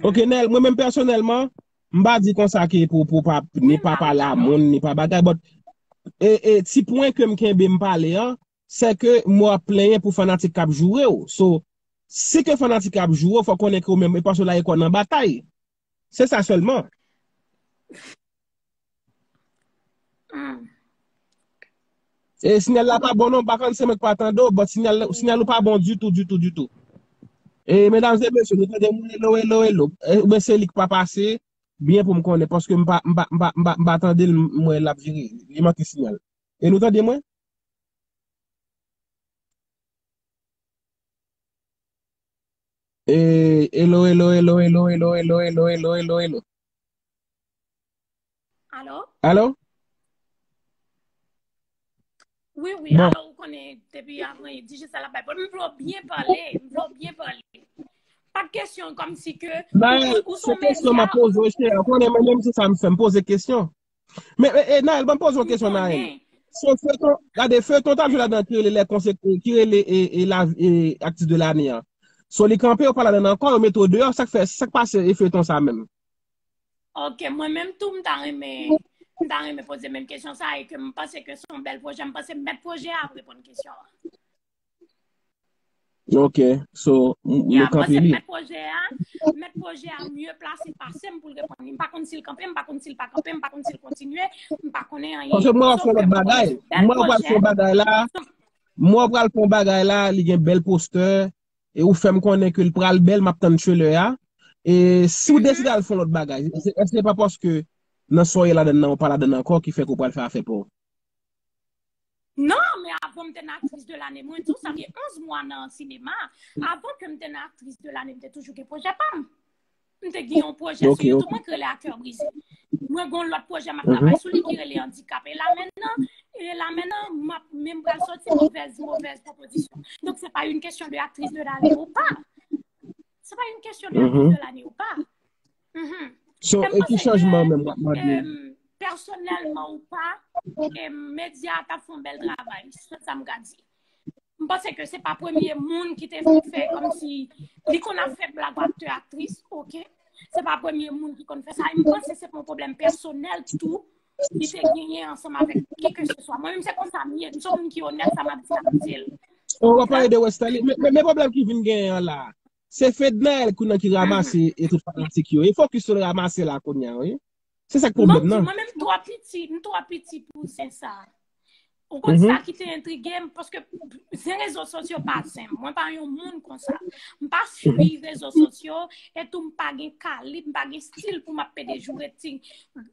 Ok, Naël, mwen menm pèsonèlman, m pa di konsa ke pou, pou pa, ni pa pale a moun, ni pa bagay, but, e, e, ti pwen ke m kenbe m pale an, se ke m wè w ap plenyen pou fanatik k ap joure w. So, si ke fanatik la ap joure w, fò w konnen ke w menm, e paske w lage kò w nan batay. Se sa sèlman. E sinyal la pa bon non, m pa konn se mwen k pa tande w, but sinyal, sinyal ou pa bon ditou, ditou, ditou. E medam e mesye, nou tande moun hello, hello, hello. E, oubyen se li k pa pase, byen pou m konnen, paske m pa, m pa, m pa, m pa, m pa tande l, m wè l ap vire. Li manke sinyal. E nou tande mwen? E, hello, hello, hello. Alo? Alo? Wi, wi, bon. Alo, ou konnen, depi avan, Digicel ap bay pwoblèm. M vle w byen pale, m vle w byen pale. Pa t kesyon kòmsi ke ou, ou se yon medya. Kesyon m ap poze w, chè. Ou konnen mwen menm se sa m fè, m poze kesyon. Men, men, e, Naël, ban m poze yon kesyon, Naël. Se feyton, gade, feyton t ap jwe ladan ki rele les conse-, ki rele, e, e, la, e, aktris de lane an. So, li kanpe, yo pa ladan ankò, yo mete w deyò, sa k fè, sa k pase, e, feyton sa menm? Ok, mwen menm tou, m ta renmen, m ta renmen poze menm kesyon sa, e ke m panse ke se yon bèl pwojè, m panse mèt pwojè a ap reponn kesyon an. Ok, so, m, nou kanpe li. Mèt pwojè a, mèt pwojè a mye plase pase m pou l reponn li. M pa konn si l kanpe, m pa konn si l pa kanpe, m pa konn si l kontinye, m pa konnen anyen. Paske m wè w ap fè yon lòt bagay. M wè w pral fè yon bagay la. M wè w pral fè yon bagay la, li gen bèl postè. E ou fè m konnen ke l pral bèl, m ap tann trailer a. E si w deside al fè yon lòt bagay, èske se pa paske nan sa w ye ladan nan, ou pa ladan ankò ki fè ke w pral fè afè pa w? Non, men avan m te nan aktris de lane, mwen di w, sa fè onz mwa nan sinema. Avan ke m te nan aktris de lane, m te toujou gen pwojè pa m. M te gen yon pwojè sou YouTube mwen ki rele A Cœur Brisé. Mwen gen yon lòt pwojè m ap travay sou li ki rele Andikap. E la menm nan, e la menm nan, m ap, men m pral sòti Mauvaise, Mauvaise Proposition. Donk, se pa yon kesyon de aktris de lane ou pa. Se pa yon kesyon de aktris de lane ou pa. So, e ki chanjman menm w ap mande? Pèsonèlman ou pa, e, medya a t ap fè yon bèl travay, se sa m ka di. M panse ke se pa premye moun ki te fè kòmsi li konn ap fè blag aktè, aktris, ok? Se pa premye moun ki konn fè sa. E m panse se pa yon pwoblèm pèsonèl tou li te genyen ansanm avèk kikeseswa. Mwen menm se konsa m ye. M se yon moun ki onèt, sa m ap di a m di l. Ou pa pale de Westerlie. Men, men, men pwoblèm ki vin genyen an la. Se Fednaelle ki nan ki ranmase e tout fanatik yo. E fokis yo l ranmase la kounye a, wi. Se sa k pwoblèm nan. Mwen menm m twò piti, m twò piti pou zen sa. Ou konn sa ki te entrige m, paske zen rezo sosyo pa zen m. Mwen pa yon moun konsa. M pa fwi rezo sosyo, e tou m pa gen kalib, m pa gen stil pou m ap pede joure ti,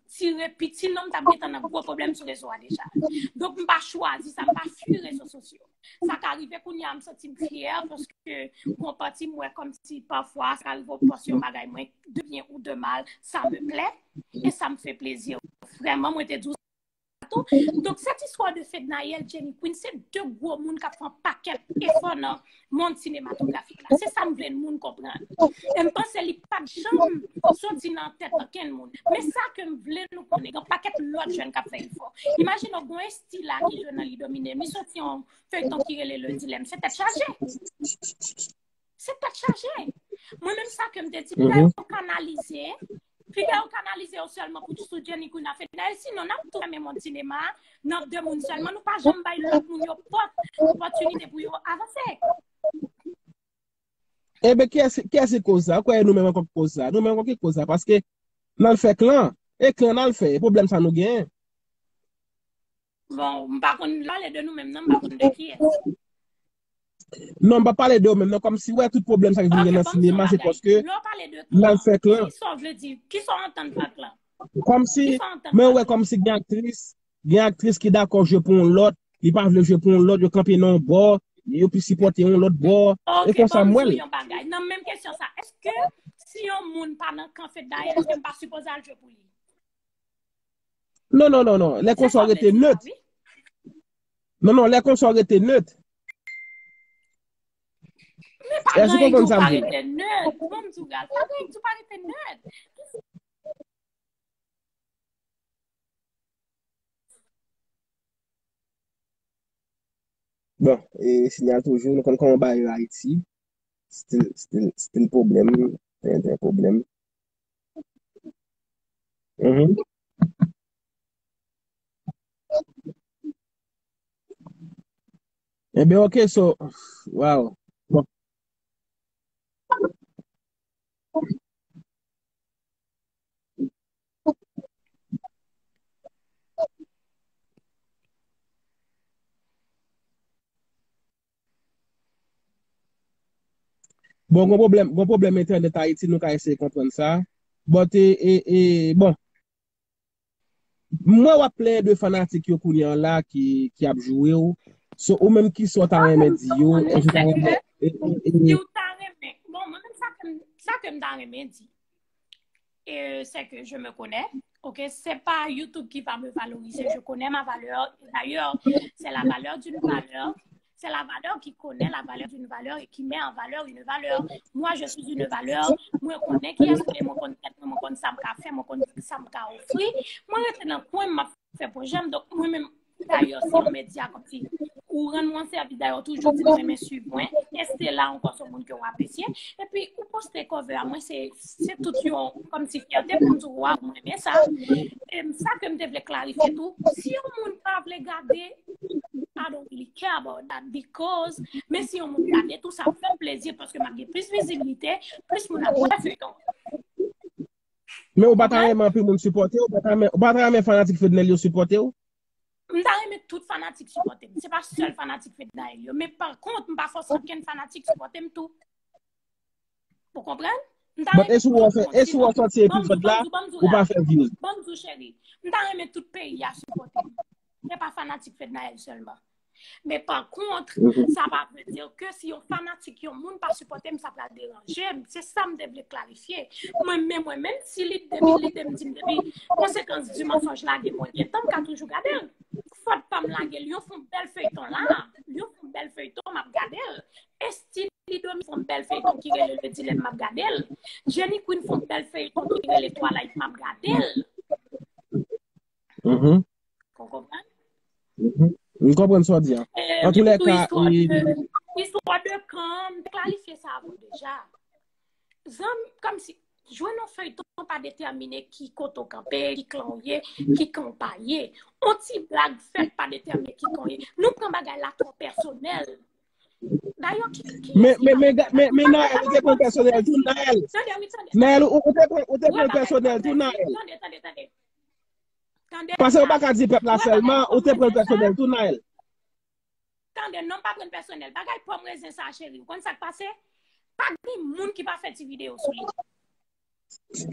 tire piti non, m t ap gentan nan gwo pwoblèm sou rezo a deja. Donk m pa chwazi sa, m pa fwi rezo sosyo. Sa ka rive kounye a m santi m fyè paske gon pati m wè kòmsi pafwa sa ka rive w panse yon bagay mwen de byen ou de mal, sa me plè e sa m fè plezi. Vrèman, mwen te di w sa tou. Donk, cette histoire de Fednaelle, Jenny Queen, se de gwo moun k ap fè yon pakèt efò nan mond sinematografik la. Se sa m vle moun konprann. E m panse li pa t janm soti nan tèt ankenn moun. Men sa ke m vle nou konnen, gen pakèt lòt jèn k ap fè efò. Imajine w, gon Esthie la ki jwe nan Li Domine, li soti yon feyton ki rele Le Dilemme. Se tèt chaje. Se tèt chaje. Mwen menm sa ke m te di, piga yo kanalize, piga yo kanalize yo sèlman pou sou Jenny Queen a Fednaelle. Sinon, n ap tou fèmen mond sinema a nan de moun sèlman. Nou pa janm bay lòt moun yo pòt, opòtinite pou yo avanse. Ebyen, kiyès kiyès ki koz sa? Ou kwè e nou menm ankò ki koz sa? Nou menm ankò ki koz sa? Paske n al fè klan. E klan n al fè. E pwoblèm sa nou genyen. Bon, m pa konn pale de nou menm non, m pa konn de kiyès. Non, m pa pale de ou menm non, kòmsi wè tout pwoblèm sa ki vin gen nan sinema se paske n al fè klan. Kisa w vle di? Kisa w antann pa klan? Kòmsi mwen wè kòmsi gen aktris, gen aktris ki dakò jwe pou yon lòt, li pa vle jwe pou yon lòt, yo kanpe nan yon bò, yo pi sipòte yon lòt bò. E konsa m wè l. Nan menm kesyon sa, èske si yon moun pa nan kan Fednaelle, èske m pa sipoze al jwe pou li? Non, non, non, non. Lè konsa w rete nèt. Non, non, lè konsa w rete nèt. Men pa gen yon pa rete nèt. Bon, m di w, Ralph, pa gen yon pa rete nèt. Bon, e sinyal toujou, nou konn kòman bagay yo Ayiti. Still, still, still pwoblèm, trè, trè pwoblèm. Mhm. Ebyen, ok, so, wow. Bon. Bon, gon pwoblèm, gon pwoblèm entènèt Ayiti, nou ka eseye konprann sa. But, e, e, e, bon. Mwen w ap plenyen de fanatik yo kounye an la ki, ki ap joure w. So, ou menm kisa w ta renmen di yo? Èske w ta renmen, e, e, e, Si w ta renmen. Bon, mwen menm sa ke m, sa ke m ta renmen di. Et c'est que je me connais. Ok, c'est pas YouTube qui va me valoriser. Je connais ma valeur. D'ailleurs, c'est la valeur d'une valeur. C'est la valeur qui connaît la valeur d'une valeur et qui met en valeur une valeur. Moi, je suis une valeur. Mwen konnen kiyès mwen ye, mwen konn tèt mwen, mwen konn sa m ka fè, mwen konn sa m ka ofri. Mwen rete nan kwen m ap fè pwojè m. Donk, mwen menm, dayè, se yon medya kòmsi ou rann mwen sèvis, dayè, ou toujou di m renmen swiv mwen. Estela ankò se yon moun ke w apresye. Epi, ou poste cover a mwen, se, se tout yon kòmsi fyète pou m di w, waw, mwen renmen sa. E sa ke m te vle klarifye tou, si yon moun pa vle gade, I don't really care about that because, men si yon moun gade tou, sa ap fè m plezi paske m ap gen plis vizibilite, plis moun ap wè feyton. Men ou pa ta renmen anpil moun sipòte w, ou pa ta renmen, ou pa ta renmen fanatik Fednaelle yo sipòte w? M ta renmen tout fanatik sipòte m. Se pa sèl fanatik Fednaelle yo. Men pa kont, m pa fòse okenn fanatik sipòte m tou. Ou konprann? M ta renmen tout moun sipòte m. But e si w fè, e si w sòti epizòd la, ou pa fè views. Ban m di w, cheri. M ta renmen tout peyi a sipòte m. Se pa fanatik Fednaelle sèlman. Men pa kont, sa pa vle di ke si yon fanatik yon moun pa sipòte m, sa pral deranje m. Se sa m te vle klarifye. Mwen menm, mwen menm, si lide, depi lide m di m depi konsekans di mansonj lage mwen, gentan m ka toujou gade l. Fòt pa m lage l, yo fè yon bèl feyton la. Yo fè yon bèl feyton, m ap gade l. Esthie Li Domi fè yon bèl feyton ki rele Le Dilemme, m ap gade l. Jenny Queen fè yon bèl feyton ki rele Twilight, m ap gade l. Mhm. Ou konprann? Mhm. M konprann sa w di a. Antoulèka, istwa de kan, m te klarifye sa avè w deja. Zanmi, kòmsi, jwe nan feyton pa detèmine ki kote w kanpe, ki klan w ye, ki kan w pa ye. On ti blag fèt pa detèmine ki kan w ye. Nou pran bagay la twò pèsonèl. Dayè, ki, ki, men, men, men, men, men, Naël, ou te pran pèsonèl tou, Naël. Tande, wi, tande. Naël, ou, ou te pran, ou te pran pèsonèl tou, Naël. Tande, tande, tande. Tande. Paske ou pa ka di pèp la sèlman, ou te pran pèsonèl tou, Naël. Tande, non, m pa pran pèsonèl. Bagay pòm rezen sa, cheri. Ou konn sa k pase? Pa gen moun ki pa fè ti videyo sou li.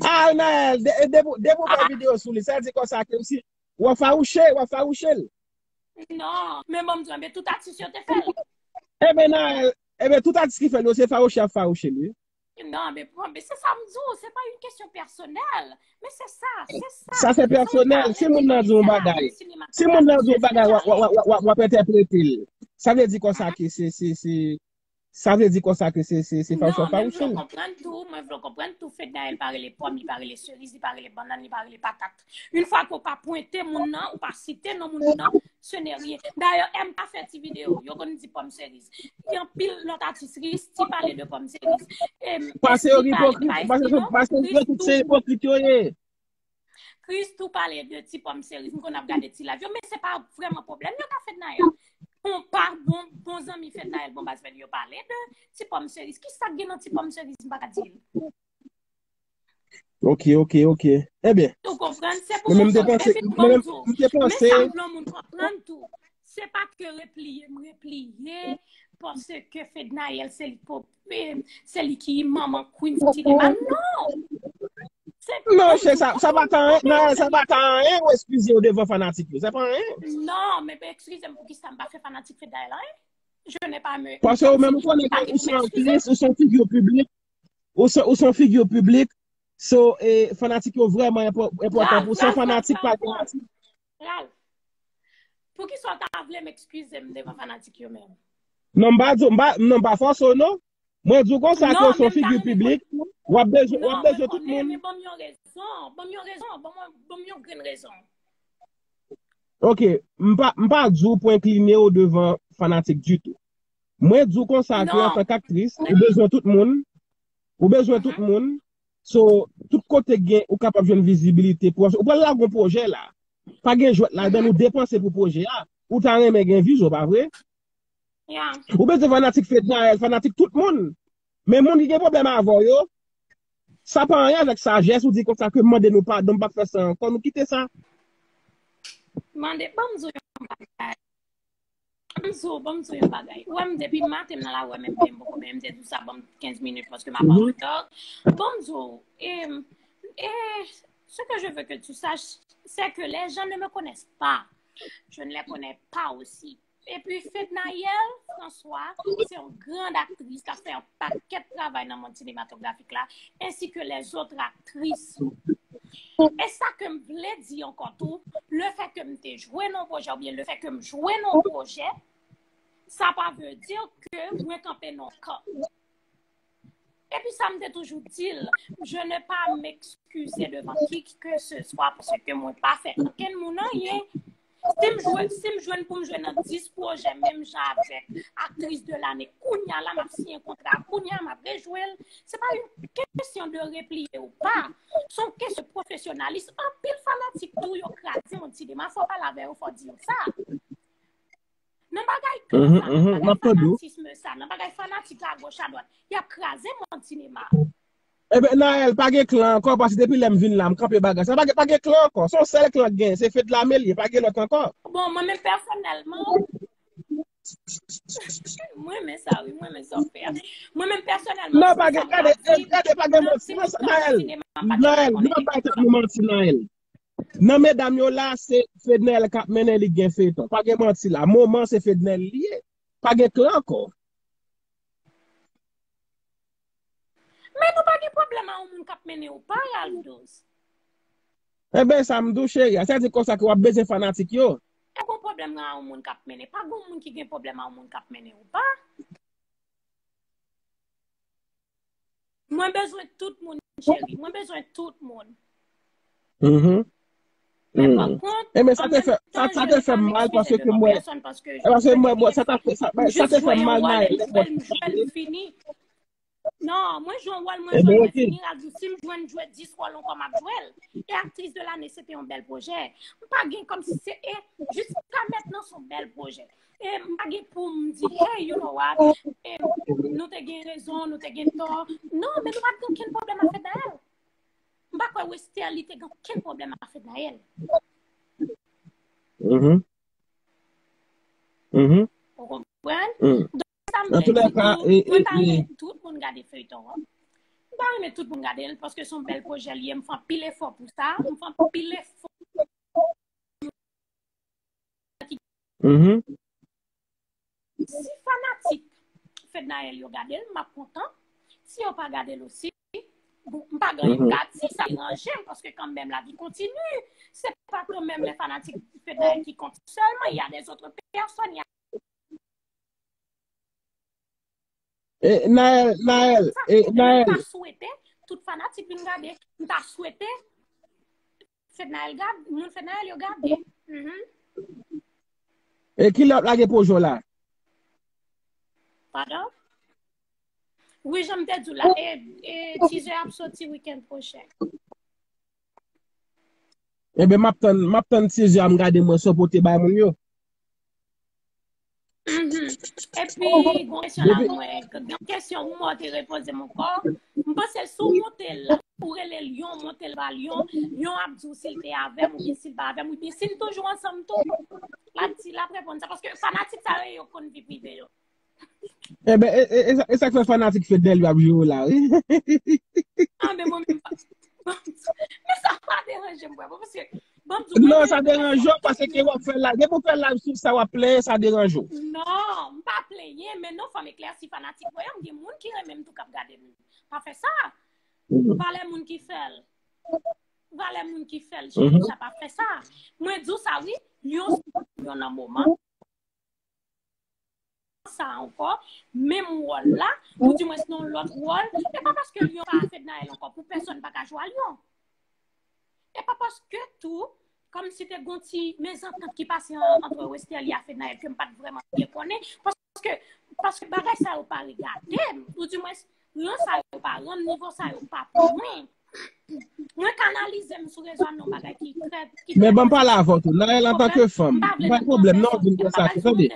Ah, Naël, de, de, depi w fè videyo sou li, sa di konsa ke si w ap fawouche, w ap fawouche l. Non, men bon, m di, men tout atis yo te fè l. Ebyen, Naël, ebyen, tout atis ki fè l yo, se fawouche y ap fawouche l, wi. Non, men, bon, men se sa m di w, se pa yon kesyon pèsonèl. Men se sa, se sa. Sa se pèsonèl. Si moun nan di yon bagay, si moun nan di yon bagay, w ap entèprete l. Sa vle di konsa ke se, se, se, sa vle di konsa ke se, se, se fawouche y ap fawouche l. Non, men m vle w konprann tou, mwen vle w konprann tou, Fednaelle pa rele pòm, li pa rele seriz, li pa rele bannann, li pa rele patat. Yon fwa ke w pa pwente moun nan, ou pa site non moun nan, ce n'est rien. Dayè, M K fè ti videyo, yo konn di pòm seriz. Gen anpil lòt atis, Christy pale de pòm seriz. Paske yo ipokrit, paske tout se ipokrit yo ye. Christy pale de ti pòm seriz, m konn ap gade ti live yo, men se pa vrèman pwoblèm yo ka Fednaelle. Bon, pa bon, bon zanmi Fednaelle, bon baz Fed, yo pale de ti pòm seriz. Ki sa k gen nan ti pòm seriz, m pa ka di l. Ok, ok, ok. Ebyen. Ou konprann? Se pou sa m te panse, mwen menm, m te panse. Men sa m vle moun konprann tou. Se pa ke repliye, m repliye, paske Fednaelle, se li, se li ki manman Queen sinema. Non! Non, chè, sa, sa pa ta anyen, non, sa pa ta anyen, ou eskize w devan fanatik yo. Sa pa anyen. Non, men eskize m, poukisa m pa fè fanatik Fednaelle anyen? Je n'ai pas me. Paske ou menm ou konnen ke ou se yon aktris, ou se yon figi piblik. Ou se, ou se yon figi piblik. So, e, fanatik yo vrèman enpòtan pou ou. San fanatik pa gen atis. Ralph, poukisa w ta vle m eskize m devan fanatik yo menm? Non, m pa di w, m pa, non, m pa fòse w, non. Mwen di w konsa ke w se yon figi piblik, w ap bezwen, w ap bezwen tout moun. Men ban m yon rezon, ban m yon rezon, ban m, ban m yon grenn rezon. Ok, m pa, m pa di w pou enkline w devan fanatik ditou. Mwen di w konsa ke antank aktris, ou bezwen tout moun, ou bezwen tout moun, so, tout kote gen, ou kapab jwenn vizibilite, pwojè, ou pral lage yon pwojè la, pa gen jwèt ladan, ou depanse pou pwojè a, ou ta renmen gen vizyon, pa vre? Ou bezwen fanatik Fednaelle, fanatik tout moun. Men moun ki gen pwoblèm avè w yo, sa pa anyen avèk sajès, ou di konsa ke mande nou padon, m p ap fè sa ankò, nou kite sa. Mande, ban m di w yon bagay. Ban m di w, ban m di w yon bagay. Ou wè m depi maten m nan lari, ou wè menm pen m poko benyen, m te di w sa, ban m kenz minit paske m ap an reta. Ban m di w, e, e, ce que je veux que tu saches, c'est que les gens ne me connaissent pas. Je ne les connais pas aussi. Epi Fednaelle François, se yon grand aktris k ap fè yon pakèt travay nan mond sinematografik la, ensi ke lèzòt aktris. E sa ke m vle di ankò tou, le fè ke m te jwe nan yon pwojè oubyen le fè ke m jwe nan yon pwojè, sa pa vle di ke mwen kanpe nan yon kan. Epi sa m te toujou di l, je ne pas m'excuser devant qui que ce soit paske mwen pa fè okenn moun anyen. Si m jwe, si m jwenn pou m jwe nan dis pwojè menm jan avèk aktris de lane, kounye a la m ap siyen kontra, kounye a m ap rejwe l. Se pa yon kesyon de repliye ou pa. Se yon kesyon pwofesyonalis. Anpil fanatik tou yo kraze yon ti dema, fò w pale avè yo, fò w di yo sa. Nan bagay klan sa, nan bagay fanatism sa, nan bagay fanatik agoch adwat, y ap kraze mond sinema. Ebyen, Naël, pa gen klan ankò, paske depi lè m vin la, m kanpe bagay sa. Pa gen, pa gen klan ankò. Se yon sèl klan k genyen, se Fedlame l ye, pa gen lòt ankò. Bon, mwen menm pèsonèlman, mwen renmen sa, wi, mwen renmen sa w fè a. Mwen menm pèsonèlman, non, pa gen, gade, gade, pa gen manti, non, Naël, Naël, nou pa bay tèt nou manti, Naël. Nan medam yo la, se Fednaelle k ap mennen li gen feyton. Pa gen manti la. Moman se Fednaelle li ye. Pa gen klan ankò. Men nou pa gen pwoblèm a yon moun k ap mennen ou pa, Ralph Douze. Enben, sa m di w, cheri a. Sa di konsa ke w ap bezwen fanatik yo. E gon pwoblèm a yon moun k ap mennen. Pa gon moun ki gen pwoblèm a yon moun k ap mennen ou pa. Mwen bezwen tout moun, cheri. Mwen bezwen tout moun. Mhm. Men pa kont, Enben, sa te fè, sa, sa te fè m mal paske ke mwen, paske mwen, mwen, sa te fè, sa, sa te fè m mal, Naël, lè mwen jwe l fini. Non, mwen jwe yon wòl, mwen jwe l, mwen fini, Ralph Douze. Si m jwenn jwe dis wòl ankò, m ap jwe l. E aktris de lane, se te yon bèl pwojè. M pa gen kòmsi se, e jiska mentnan, se yon bèl pwojè. E m pa gen pou m di, hey, you know what, e, nou te gen rezon, nou te gen tò. Non, men nou pa t gen okenn pwoblèm a Fednaelle. M pa kwè Westerlie te gen okenn pwoblèm a Fednaelle. Mhm. Mhm. Ou konprann? Donk, sa m vle di tou, mwen ta renmen tout moun gade feyton an. M ta renmen tout moun gade l, paske se yon bèl pwojè li ye, m fè anpil efò pou sa, m fè anpil efò. Mhm. Si fanatik Fednaelle yo gade l, m ap kontan. Si yo pa gade l osi, bon, m pa gen anyen m ka di, sa deranje m, paske kanmenm lavi kontini. Se pa kanmenm les fanatiques Fednaelle ki kont sèlman, il y a des autres personnes, il y a E, Naël, Naël, sa, e, men m Naël, ta swete tout fanatik vin gade. M ta swete Fednaelle gade, moun Fednaelle yo gade. Mhm. E kilè w ap lage pwojè w la? Pardon? Wi, jan m te di w la, e, e teaser ap soti wikenn pwochen. Ebyen, m ap tann, m ap tann teaser a, m gade mwen sa w pote bay moun yo. Mhm. Epi, gon kesyon la mwen, gon kesyon ou mwen te repoze m ankò. M panse si w monte l, ou rele Lyon, monte l ba Lyon, Lyon ap di w si l te avè m oubyen si l pa avè m, oubyen si n toujou ansanm tou. L ap di, l ap reponn sa, paske fanatik sa yo, yo konn vi prive yo. Ebyen, e, e, e, sa- e sa k fè fanatik Fednaelle yo ap jwe w la, wi. Ah, men mwen menm pa. Men sa pa deranje m, vre, paske, bon, m di w, Non, mwen sa menm, deranje w mwen paske w ap fè live. Depi w fè live sou sa w ap plenyen, sa deranje w. Non, m pa plenyen, men non, fò m eklèsi fanatik mwen yo, m gen moun ki renmen m tou k ap gade m. Pa fè sa. Valè moun ki fè l. Valè moun ki fè l, cheri, sa pa fè sa. Mwen di w sa, wi, Lyon, Lyon nan moman sa ankò, menm wòl la, ou di mwen se yon lòt wòl, e pa paske Lyon pa Fednaelle ankò, pou pèsonn pa ka jwe a Lyon. E pa paske tou, kòmsi te gon ti mezantant ki pase an- antre Westerlie a Fednaelle ke m pa t vrèman byen konnen, paske, paske bagay sa yo pa regade m, ou di mwen, Lyon sa yo pa rann, nivo sa yo pa pou mwen. Mwen kanalize m sou rezo a nan bagay ki trè, ki trè Men ban m pale pozitif. avè w tou. Naël, antanke fanm, pa gen pwoblèm, non, vin konsa tou, tande.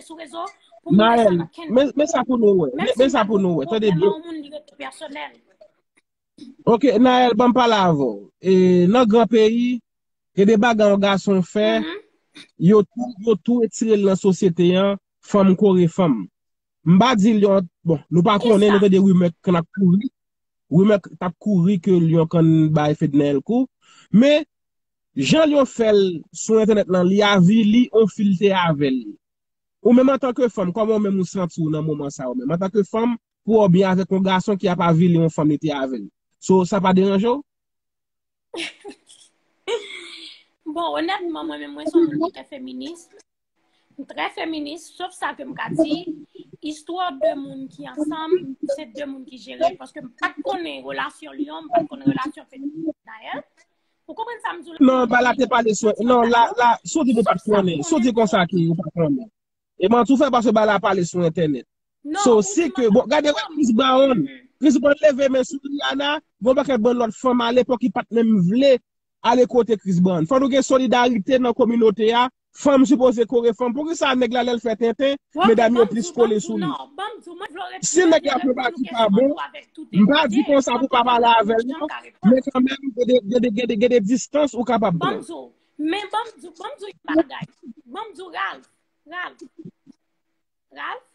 Naël, men, men sa pou nou wè. Men, men sa pou nou wè, tande byen. Ok, Naël, ban m pale avè w. E nan gran peyi, gen de bagay yon gason fè, yo tou, yo tou retire l nan sosyete an, fanm kore fanm. M pa di Lyon, bon, nou pa konnen, nou tande rimè k ap kouri. Rimè k ap kouri ke Lyon konn bay Fednaelle kou. Men, jan Lyon fè l sou entènèt lan, li avili yon fi l te avè l. Ou menm antanke fanm, kòman ou menm ou santi w nan moman sa ou menm? Antanke fanm, pou w byen avèk yon gason ki ap avili yon fanm li te avè l. So, sa pa deranje w? Bon, onètman, mwen menm, mwen se yon moun ki trè feminis. M trè feminis, sof sa ke m ka di, istwa de moun ki ansanm, se de moun ki jere l. Paske m pa t konnen relasyon Lyon, m pa t konnen relasyon Fednaelle. Ou konprann sa m di w la? Non, ba la te pale sou, non, la, la, si w di nou pa t konnen, si w di konsa ki ou pa konnen. E manti w fè paske ba la pale sou entènèt. So, si ke, bon, gade wè Chris Brown. Chris Brown leve men sou Rihanna, gon pakèt bon lòt fanm alepòk ki pa t menm vle ale kote Chris Brown. Fò nou gen solidarite nan kominote a. Fanm sipoze kore fanm. Poukisa nèg la lè l fè tenten, medam yo plis kole sou li? Si nèg la fè bagay ki pa bon, m pa di konsa pou pa pale avè l non, men kanmenm, gen de, gen de, gen de, gen de distans ou kapab pran. Men ban m di w, ban m di w yon bagay. Ban m di w, Ralph, Ralph, Ralph.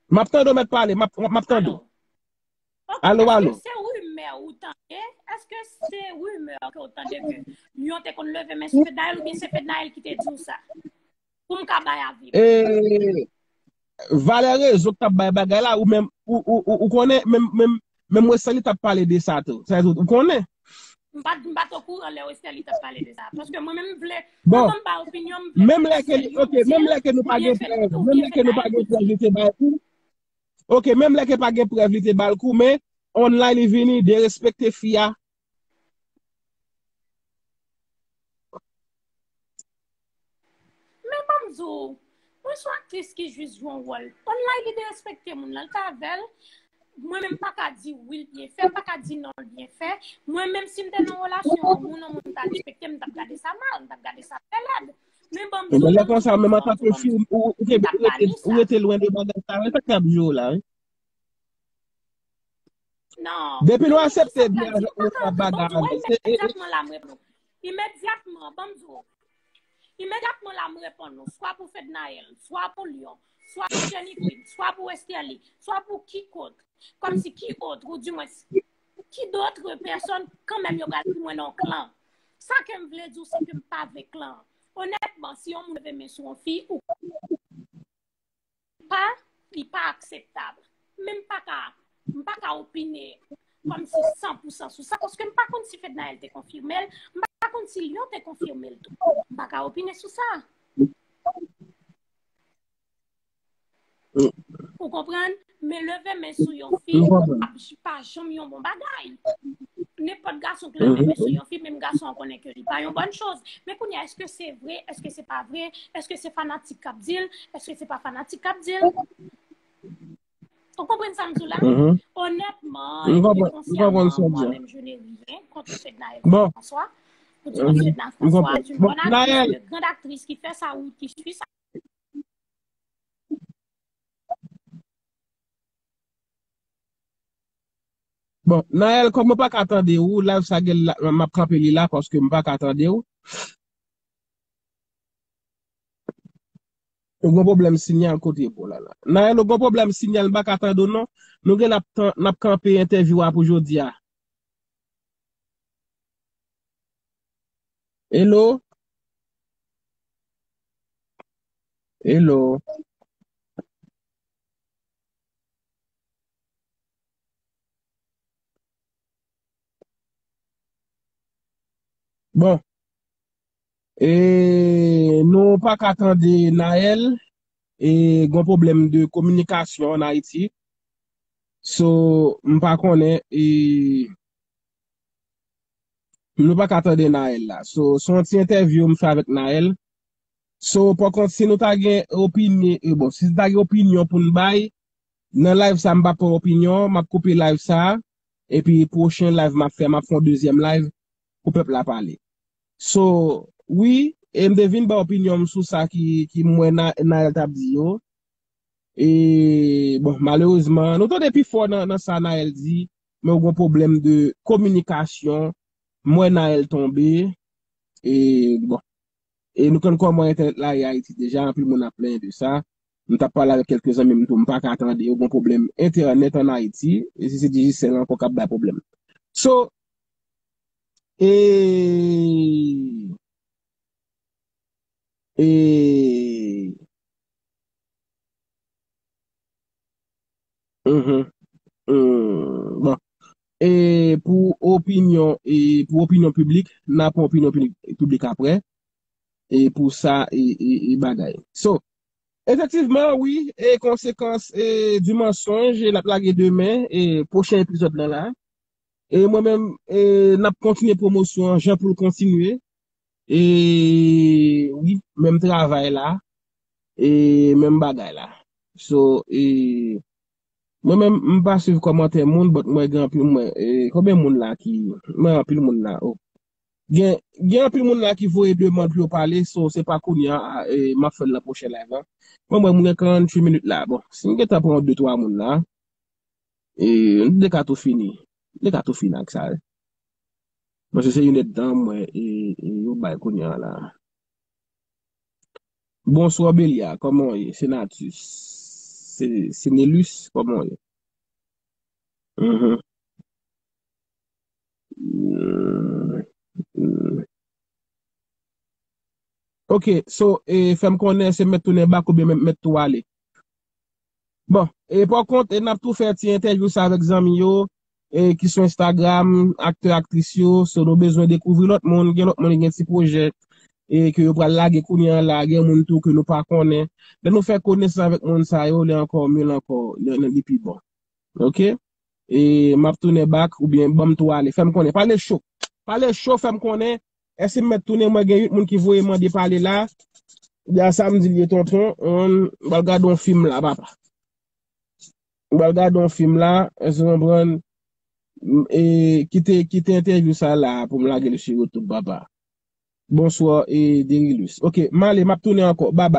M ap tande w mèt pale, m ap, m ap tande w. Alo, alo. Èske se rimè ou tande? Èske se rimè ke w tande ke Lyon te konn leve men sou Fednaelle oubyen se Fednaelle ki te di w sa? Pou m ka bay avi m. E, valè rezo k t ap bay bagay la, ou menm, ou, ou, ou, ou konnen, menm, menm, menm Westerlie t ap pale de sa tou. Sa vle di, ou konnen? M pa, m pa t okouran lè Westerlie t ap pale de sa. Paske mwen menm m vle, bon, mwen ban m bay opinyon, m vle menm lè ke li, ok, menm lè ke nou pa gen prèv, menm lè ke nou pa gen prèv li te bay kou. Ok, menm lè ke pa gen prèv li te ba l kou, men online li vini derespekte fi a. Men ban m di w, mwen se yon aktris ki jis jwe yon wòl. Online li derespekte moun nan, l ta avè l. Mwen menm m pa ka di wi l byen fè, m pa ka di non l byen fè. Mwen menm si m te nan relasyon, yon moun, yon moun ta respekte m, m t ap gade sa mal, m t ap gade sa trè lèd. Men ban m di w, lè konsa, menm antanke fi, ou, ou, ou rete lwen de bagay sa yo, sa k ap jwe w la, wi. Non. Depi nou aksepte byen avèk moun k ap bagay avè l, se e, e, imedyatman la, m reponn ou. Imedyatman, imedyatman la, m reponn ou. Swa pou Fednaelle, swa pou Lyon, swa pou Jenny Queen, swa pou Westerlie, swa pou kikòt. Kòmsi ki ot, ou di mwen, ki dòt pèsòn kanmenm yo pral di mwen nan klan. Sa ke m vle di w, se ke m pa vle klan. Onètman, si yon moun leve men sou yon fi, ou pa, li pa akseptab. Men m pa ka, m pa ka opine kòmsi san pou san sou sa, paske m pa konn si Fednaelle te konfime l, m pa konn si Lion te konfime l tou. M pa ka opine sou sa. Ou konprann? Men leve men sou yon fi, ap j- pa janm yon bon bagay. Nenpòt gason ki leve men sou yon fi, menm gason an konnen ke li pa yon bòn choz. Men kounye a, èske se vre? Èske se pa vre? Èske se fanatik k ap di l? Èske se pa fanatik k ap di l? Ou konprann sa m di w la? Onètman, e konprann, m konprann sa w di a. Mwen menm, je n'ai rien contre Fednaelle François. Pou di Fednaelle François est une bonne actrice, une grande actrice qui fait sa route, qui suit sa. Bon, Naël, kòm mwen pa ka tande ou, live sa gen la, m ap kanpe li la paske m pa ka tande ou. Ou gen pwoblèm sinyal kote pou la la. Naël, ou gen pwoblèm sinyal, m pa ka tande ou non. Nou gen n ap tan- n ap kanpe entèvyou a pou jodi a. Hello? Hello? Bon. E nou pa ka tande Naël. E gon pwoblèm de kominikasyon an Ayiti. So, m pa konnen, e nou pa ka tande Naël la. So, se yon ti entèvyou m fè avèk Naël. So, pa kont, si nou ta gen opinyon, e bon, si nou ta gen opinyon pou n bay, nan live sa, m pa pran opinyon, m ap koupe live sa, epi pwochen live m ap fè, m ap fè yon dezyèm live pou pèp la pale. So, wi, e m te vin ba opinyon m sou sa ki, ki m wè Na- Naël t ap di yo. E, bon, malerezman, nou tande pi fò nan, nan sa Naël di, men ou gen pwoblèm de kominikasyon. M wè Naël tonbe. E, bon, e nou konn kòman entènèt la ye Ayiti deja, anpil moun ap plenyen de sa. M t ap pale avèk kèlke zanmi m tou, m pa ka tande yo, gen pwoblèm entènèt an Ayiti, e si se Digicel ankò k ap bay pwoblèm. So, e, e, Mhm. Mm, bon. E pou opinyon, e pou opinyon piblik, n a pran opinyon piblik, piblik apre. E pou sa, e, e, e bagay. So, efektivman, wi, e konsekans e, du mensonge, e n ap lage demen, e pwochen epizòd lan la. E mwen menm, e n ap kontinye pwomosyon an, jan pou l kontinye. E wi, menm travay la, e menm bagay la. So, e mwen menm, m pa swiv kòmantè moun, but mwen gen anpil, mwen, e konbyen moun la ki, mwen anpil moun la, oh. Gen, gen anpil moun la ki voye demann pou yo pale, so se pa kounye a, e m ap fè l nan pwochen live la. Mwen, mwen, mwen gen karanntuit minit la. Bon, si m gentan pran de twa moun la, e, nou te ka tou fini. Nou te ka tou fini ak sa, wi. Paske se inèdtan, mwen, e, e, yo bay kounye a la. Bonswa, Belia, kòman w ye? Senatus, Se- Senelus, kòman w ye? Mhm. Mm, mm. Ok, so, e, fè m konnen se m mèt tounen bak oubyen m mèt tou ale. Bon, e pa kont, e n ap tou fè ti entèvyou sa avèk zanmi yo, e ki sou Instagram, aktè, aktris yo, so nou bezwen dekouvri lòt moun, gen lòt moun ki gen ti pwojè, e ke yo pral lage kounye a la, gen moun tou ke nou pa konnen. Lè nou fè konesans avèk moun sa yo, li ankò mye, li ankò, li, li pi bon. Ok? E m ap tounen bak oubyen ban m tou ale. Fè m konnen. Pale cho. Pale cho, fè m konnen. Èske m mèt tounen? Mwen gen uit moun ki voye mande pale la. Deja sa m di l ye tonton. M pral gade yon fim la, papa. M pral gade yon fim la. Èske w konprann? M- E, kite, kite entèvyou sa la pou m lage l sou YouTube, papa. Bonswa, e, Derilus. Ok, m ale, m ap tounen ankò. Babay.